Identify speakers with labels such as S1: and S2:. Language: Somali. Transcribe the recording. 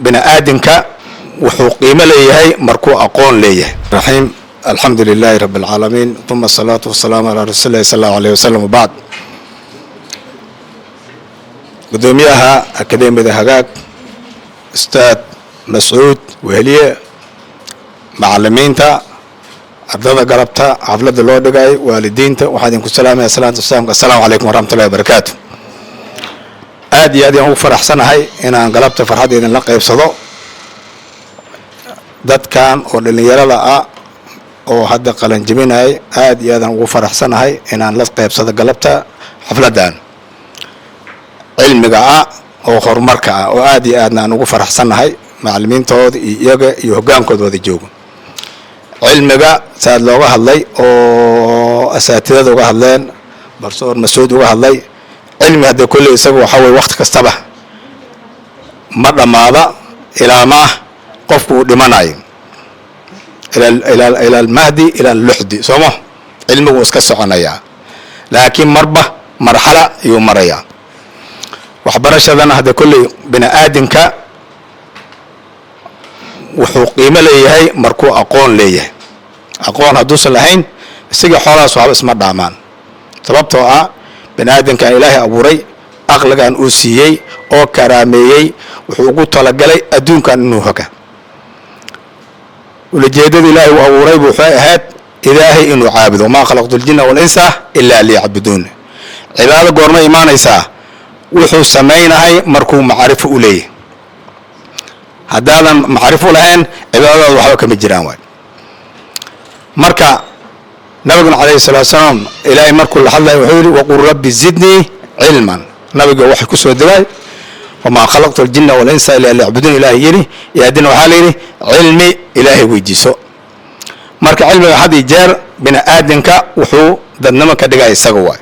S1: Bini aadamka wuxuu qiimo leeyahay markuu aqoon leeyahay. Raxiim, alxamdu lilaahi rabbi alcaalamiin, uma asalaatu wasalaamu calaa rasuuli llahi sal allahu alayh wasalam, wabacd. Gudoomiyaha Akademiyada Hagaag, Ustaad Mascuud Weheliye, macalimiinta, ardada galabta xafladda loo dhigay, waalidiinta, waxaa idinku salaamaya salaanta islaamka: assalaamu calaykum waraxmatullahi wabarakaatu. Aad iyo aad ayaan ugu faraxsanahay inaan galabta farxadda idinla qaybsado. Dadkan oo dhallinyarada ah oo hadda qalanjebinay, aad iyo aadaan ugu faraxsanahay inaan la qaybsado galabta xafladdan cilmiga ah oo horumarka ah, oo aad iyo aadna aan ugu faraxsanahay macalimiintooda iyo iyaga iyo hoggaankooda wada joogo. Cilmiga saad looga hadlay oo asaatidada uga hadleen, barsoor Masuud uga hadlay, cilmi hadda kolley isaga waxaa weye wakti kastaba ma dhammaada ilaa maah qofku uu dhimanayo, ila almahdi ila alluxdi, sooma? Cilmigu iska soconayaa, laakiin marba marxala ayuu marayaa. Waxbarashadana hadda kolley bini aadamka wuxuu qiimo leeyahay markuu aqoon leeyahay. Aqoon hadduusan lahayn, isagii xoolahaas waxba isma dhaamaan, sababtoo ah bini aadamkan Ilaahay abuuray, aqligan uu siiyey oo karaameeyey, wuxuu ugu talagalay adduunkan inuu hoga. Ulajeedada Ilaahay uu abuuray bu waxay ahayd Ilaahay inuu caabudo: "Maa khalaqtu ljinna walinsa ilaa liyacbuduun." Cibaado goorma imaanaysaa? Wuxuu samaynahay markuu macrifo u leeyahy. Haddaadan macrifo lahayn, cibaadadaada waxba kama jiraan waay. Marka nabiguna calayhi salaatu salaam, Ilaahay markuu la hadlaya wuxuu yidhi: "Waqul rabbi zidnii cilman." Nabiga waxay ku soo degay "Wamaa khalaqtu aljinna walinsa ilaa liyacbuduun" Ilaahay yidhi, iyo haddina waxaa la yidhi cilmi Ilaahay weydiiso. Marka cilmiga had iyo jeer bini aadamka wuxuu dadnimo ka dhigaya isaga waay.